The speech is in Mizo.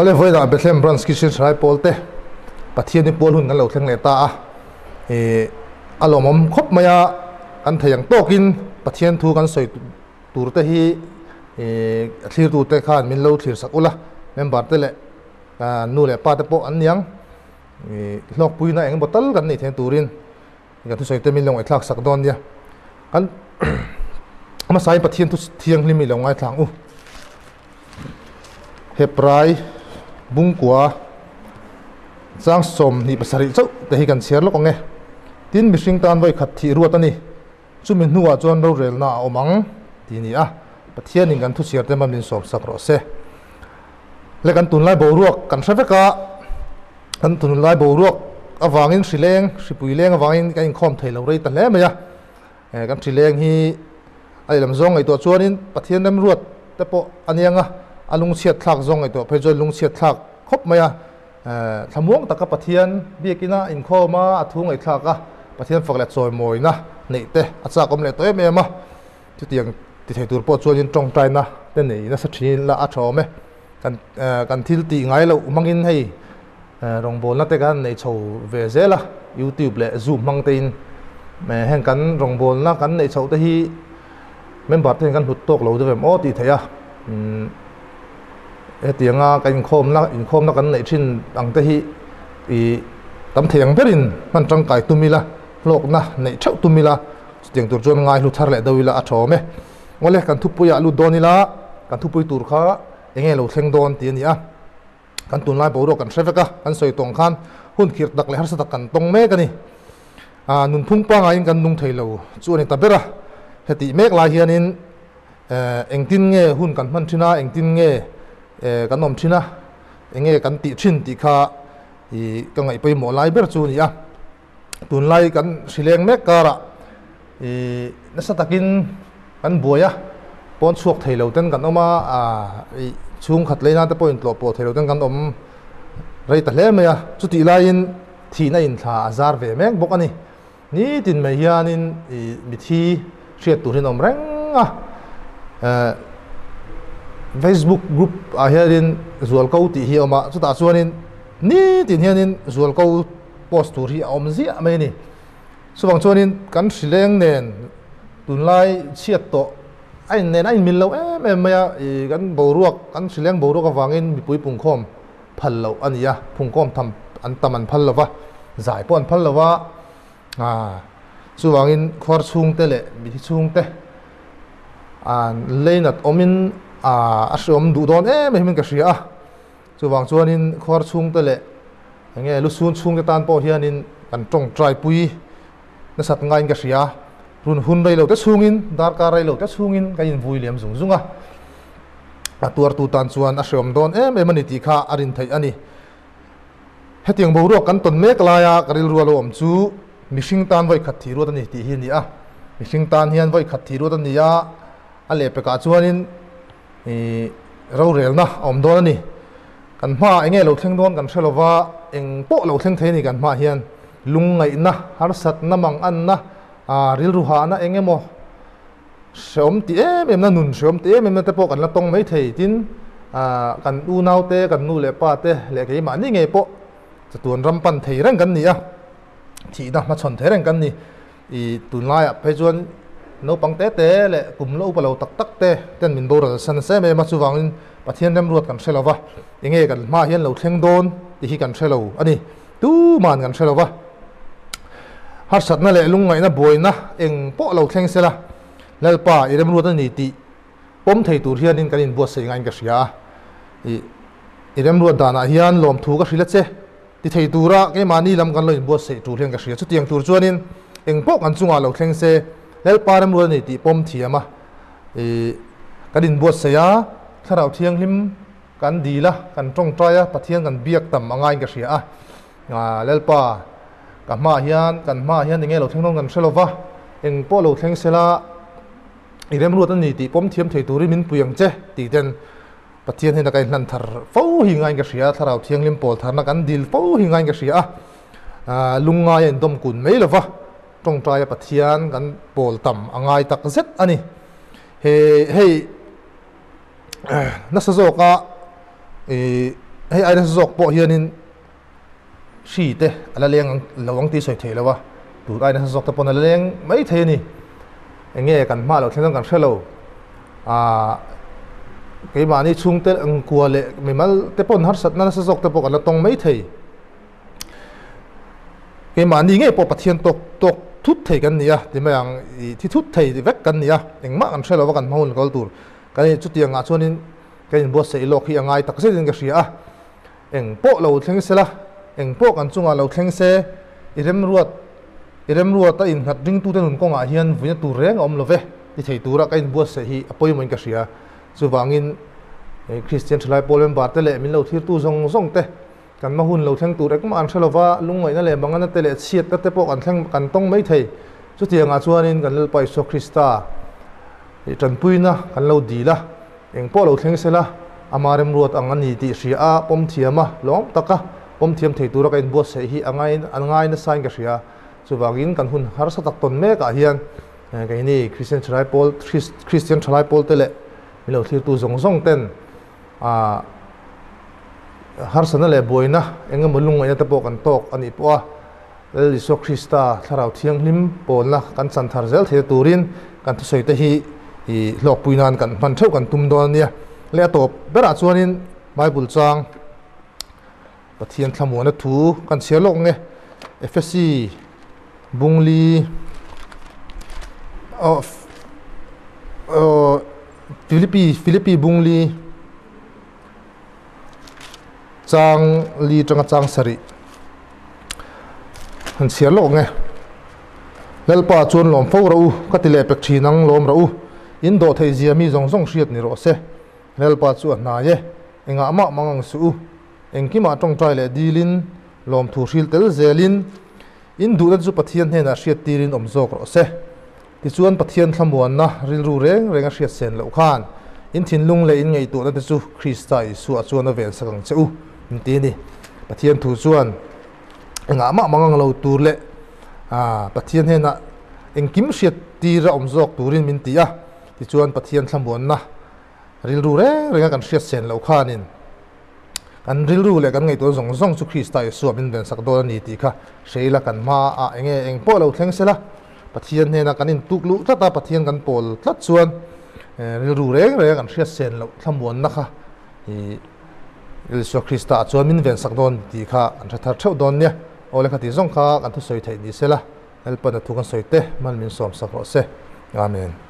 Awle vawiinah Bethlehem Branch Christian Thalai Pawl te Pathian hi pual hun kan lo thleng leh ta a, ih a lawmawm khawp mai a, kan thei ang tawkin Pathian thu kan sawi tur te hi ih a thlirtu te khan min lo thlir sak ula, member te leh nu leh pa te pawh an niang ih hlawkpuina eng emaw tal kan neih theih turin Kan thusawi te min lo ngaihthlak sak dawn nia. Kan hmasain Pathian thu thianghlim i lo ngaithla ang u. Hebrai bungkua chang 27 chauh te hi kan chhiar lawk ang e. Tin, mihring tan vawi khat thih ruat a ni. Chumi hnuah chuan rorelna a awm ang tih a ni a. Pathianin kan thuchhiar te hma min sawm sak rawh se. Le kan tunlai boruak kan hre vek a. Kan tunlai boruak avangin hri leng, hripui leng avangin kan inkhawm thei lo rei ta hle mai a. Kan hri leng hi a lehlam zawng ngaihtuah chuanin Pathian remruat te pawh a niang a, a lungchhiat thlak zawng ngaihtuah phei chuan lungchhiat thlak khawp mai a. Thlamuang taka Pathian biakina inkhawm a, a thu ngaihthlak a, Pathian fak leh chawimawina neih te a chak awm leh tawh em em a. Chutiang ti thei tur pawh chuanin tawngtaina te nei nasa thin ila a tha awm e. Kan kan thil tih ngai loh hmangin hei rawngbawlna te kan nei chho ve zel a, youtube leh zoom hmang te in heng kan rawngbawlna kan neih chhoh te hi member te hian kan hlut tawk lo deuh em aw tih theih a, hetianga kan inkhawmna inkhawmna kan neih thin ang te hi ih tam thei ang berin hman tangkai tum ila hlawkna neih theuh tum ila chutiang tur chuan ngai hlu thar leh deuh ila a tha awm e. Awle kan thupuiah lut dawn ila kan thupui tur kha eng nge lo thleng dawn tih a ni a. Kan tunlai boruak kan hre vek a, kan sawi tawng khan hun khirh tak leh harsa tak kan tawng mek a ni. Aa nunphung pangaiin kan nung thei lo chu a ni ta ber a. Hetih mek lai hianin engtin nge hun kan hman thin a, engtin nge kan awm thin a, eng nge kan tih thin tih kha ih ka ngaih pawimawh lai ber chu a ni a. Tunlai kan hrileng mek karah ih nasa takin kan buai a, pawn chhuak thei lo ten kan awm a, ih chhungkhat lei nate pawhin tlawh pawh thei lo ten kan awm rei ta hle mai a, chutih laiin thihna inthla a zar ve mek bawk a ni. Nitin mai hianin ih mithi hriat tur hi an awm reng a, eh Facebook group ah hianin zualko tih hi a awm a, chutah chuanin nitin hianin zualko post tur hi a awm ziah mai a ni. Chuvang chuanin kan hrileng nen tunlai chhiat tawh a in nen a inmil lo em em mai a, ih kan boruak kan hrileng boruak avangin mipui pungkhawm phal loh a ni a, phungkhawm tham an tam an phal lo va, zai pawh an phal lo va, ah chuvangin khuar chhungte leh mithi chhungte an leinat awmin ah a hreawm duh dawn em em in ka hria a. Chuvang chuanin khuar chhungte leh eng nge lusun chhungte tan pawh hianin kan tawngtai pui nasat ngaiin ka hria. Run hun rei lo te chhungin, darkar rei lo te chhungin kan invui liam zung zung a. A tuartu tan chuan a hreawm dawn em em a ni tih kha a rin theih a ni. Hetiang boruak kan tawn mek laia ka rilru a lo awm chu mihring tan vawi khat thih ruat a ni tih hi a ni a. Mihring tan hian vawi khat thih ruat a ni a, a lehpekah chuanin Ih rorelna a awm dawn a ni. Kan hmaah eng nge lo thleng dawn kan hre lova, eng pawh lo thleng thei a ni kan hmaah hian. Lungngaihna, harsatna, manganna, ah rilru hahna eng emaw hreawm ti em em na, nun hreawm ti em em na te pawh kan la tawng mai thei. Tin, ah kan unau te, kan nu leh pa te leh keimahni ngei pawh chatuan ram pan thei reng kan ni a, thihna hmachhawn thei reng kan ni. I tunlaiah phei chuan naupang te te leh kum la upa lo tak tak te ten min boral san nasa em em a, chuvangin Pathian remruat kan hre lo va, enge kan hmaah hian lo thleng dawn tih hi kan hre lo a ni, tuman kan hre lo va. Harsatna leh lungngaihna buaina eng pawh lo thleng sela, Lalpa i remruat a ni tih pawm thei tur hianin kan inbuatsaih ngaiin ka hria a, i i remruat danah hian lawmthu ka hrilh a che. Ti thei tura keimahni lam kan lo inbuatsaih tur hian ka hria. Chutiang tur chuanin eng pawh kan chungah lo thleng se, Lalpa remrual a ni tih pawm thiam a, ih, kan inbuatsaih a, Thlarau Thianghlim kan dil a, kan tawngtai a, Pathian kan biak tam a ngaiin ka hria a. Ah, Lalpa, ka hmaah hian, kan hmaah hian enge lo thleng dawn kan hre lo va, eng pawh lo thleng sela, i remruat a ni tih pawm thiam thei turin min pui ang che, tih ten Pathian hian a ka inhlan thar fo hi ngaiin ka hria a, Thlarau Thianghlim pawl tharna kan dil fo hi ngaiin ka hria a, lungngai a indawm kun mai lova tawngtaia Pathian kan pawl tam a ngai tak zet a ni. He hei nasa zawka ih Hei ai nasa zawk pawh hianin hri te a la leng ang lo ang tih sawi thei lo a, tun ai nasa zawk te pawn a la leng mai thei a ni. Eng nge kan hma lo thleng dawn kan hre lo. Aaa keimahni chhungte ang kua leh mimal te pawn harsatna nasa zawk te pawh kan la tawng mai thei. Keimahni ngei pawh Pathian tawk tawk thut thei kan ni a ti mai ang, ih thi thut thei vek kan ni a, engmah kan hre lo va kan hma hun kal tur kan ni. Chutiang ah chuanin Ka inbuatsaih lawk hi a ngai tak zetin ka hria a, eng pawh lo thleng se la, eng pawh kan chungah lo thleng se, i remruat, i remruat a innghat ringtute nun kawngah hian vuina tur reng a awm lo ve ti thei tura ka inbuatsaih hi a pawimawhin ka hria. Chuvangin, Kristian Thalai Pawl member te leh min lo thirtu zawng zawng te, kan hma hun lo thleng tur engmah an hre lo va, lungngaihna leh mangana te leh chhiatna te pawh kan thleng, kan tawng mai thei. Chutiangah chuanin kan Lalpa Isua Krista i tanpuina kan lo dil a, eng pawh lo thleng sela, ama remruat ang a ni tih hria a, pawm thiam a, lawm taka pawm thiam thei tura ka inbuatsaih hi a ngai a ngai nasain ka hria. Chuvangin kan hun harsa tak tawn mekah hian keini Kristian Thalai Pawl, Kristian Thalai Pawl te leh min lo thlirtu zawng zawng ten a harsatna leh buaina eng emaw lungngaihna te pawh kan tawk a nih pawh a, Lal Isua Krista Thlarau Thianghlim pawlna kan chan thar zel theih turin kan thusawi te hi i hlawkpui nan kan hman theuh kan tum dawn a nia. Leh a tawp berah chuanin Bible chang Pathian thlamuana thu kan chhiar lawk nge Efesi Bungli aw Philippi Philippi Bungli chang li tanga chang sarih han chhiar lawk nge Lalpa chuan lawm fo rawh u ka ti leh pek thin ang lawm rawh u in dawh theih zia mi zawng zawng hriat ni rawh se Lalpa chu a hnai e engah mah mang ang suh u engkimah tawngtai leh dilin lawmthu hril tel zelin In duhna chu Pathian hnenah hriat tirin awm zawk rawh se. Tichuan Pathian thlamuanna rilru reng reng a hriat sen loh khan in thinlung leh in ngaihtuahna te chu Krista Isua chuan a vensak ang che u, min ti a ni. Pathian thu chuan engah mah mang ang lo tur leh Pathian hnenah engkim hriat tira awm zawk turin min ti a. Tichuan Pathian thlamuanna rilru reng reng a kan hriat sen loh khanin Kan rilru leh kan ngaihtuah zawng zawng chu Krista Isua min vensak dawn a ni tih kha hre ila kan hmaah eng nge eng pawh lo thleng sela, Pathian hnena kan intuk luh tlat a, Pathian kan pawl tlat chuan rilru reng reng a kan hriat sen loh thlamuanna kha i Isua Krista ah chuan min vensak dawn tih kha an hre thar theuh dawn nia. Aw le kha tih zawng kha kan thusawi theih ni sela, Lalpan a thu kan sawi te, hman min sawmsak rawh se. Amen.